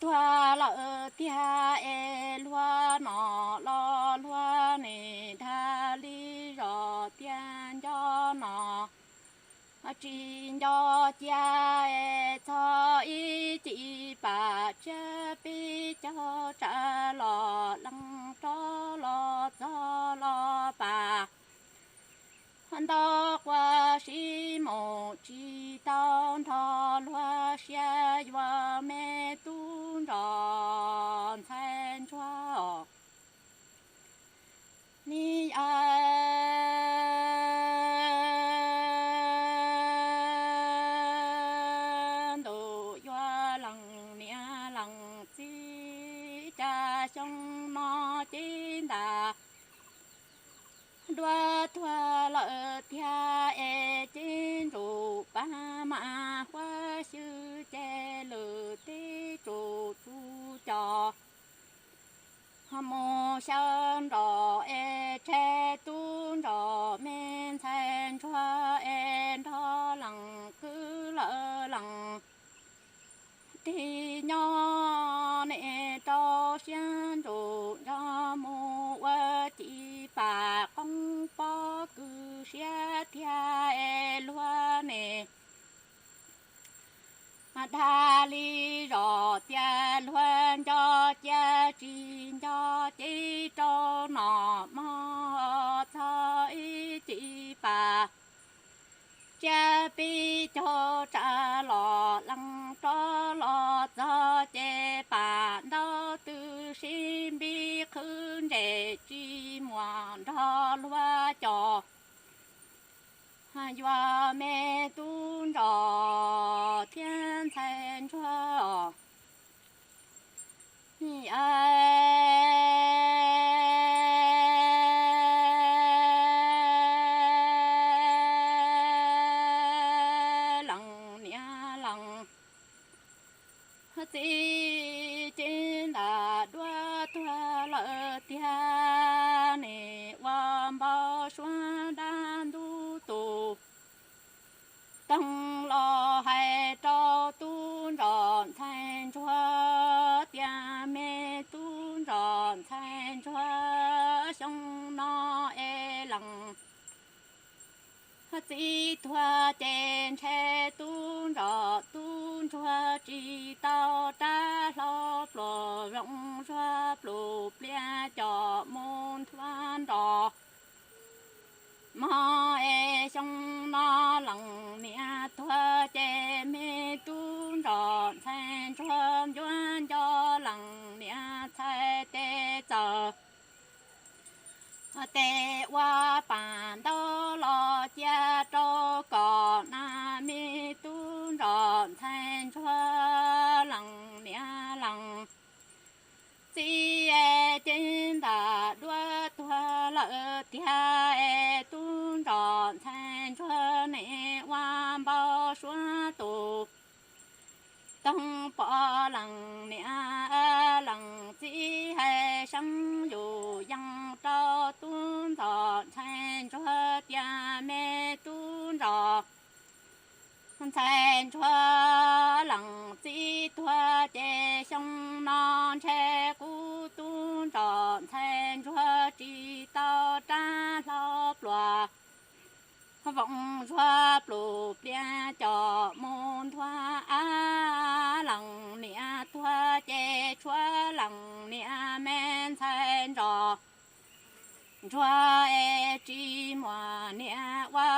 tuag lawm tiag es luag no los luag nim dag li zos tiag nco no. Tsis nco cia es txog ib ci pam tsiab pib caug tsa los lees rov los txog los pam ntau quas sib mus tsis tau nrog luag siab yuav me tub nrog ntxhais ntsuag. Ni a ntuj yuav lees niam lees txiv cas xyoo no ces ntag. Duab tuag lawm tiag es ces ntsuj pab mas huab xyw ces lwm teb tsuj tsuj cos mus xyaw nrog es tseg tub nrog me ntxhais ntsuag es nrog lees kwv lawm lees tij nyob ne rau siab ntsuj nrog mus ua ci pam qoob pob kws siab tiag es luag ne dag li zos tiag luag nco cia tsis nco ces rau no mog txog ib ci pam tsiab pib caug tsa los lees rov los txog ces pam ntau tw sib npib qhwv ntses tsis muaj nrog luag cos yuav me tub nrog thiab ntxhais ntsuag. Lees niam lees txiv ces ntag duab tuag lawm tiag ne ua npau suav dab ntub tus toog los hais rau tub nrog ntxhais ntsuag tias me tub nrog ntxhais ntsuag xyoo no es lees txiv tuag ces ntshe tub nrog tub ntsuag tsis tau rab hlau pluas zoo zuag pluas pliag coj mus nthua nrog mog es xyoo no lees niam tuag ces me tub nrog ntxhais ntsuag ncuab nco lees niam txhais tes txawm tes ua pam ntau los cia rau kom na me tub nrog ntxhais ntsuag lees niam lees txiv ces ntag duab tuag lawm tiag es tub nrog ntxhais ntsuag ne ua npau suav tus toog pom lees niam lees txiv hais seeb yus yees rau tub nrog ntxhais ntsuag tias me tub nrog ntxhais ntsuag lees txiv tuag ces xyoo no ntshe kuv tub nrog ntxhais ntsuag tsis tau rab hlau pluas voos zuag pluas pliag coj mus nthua av lees niam tuag ces tshuav lees niam me ntxhais nrog ntsuag es tsis muaj niam ua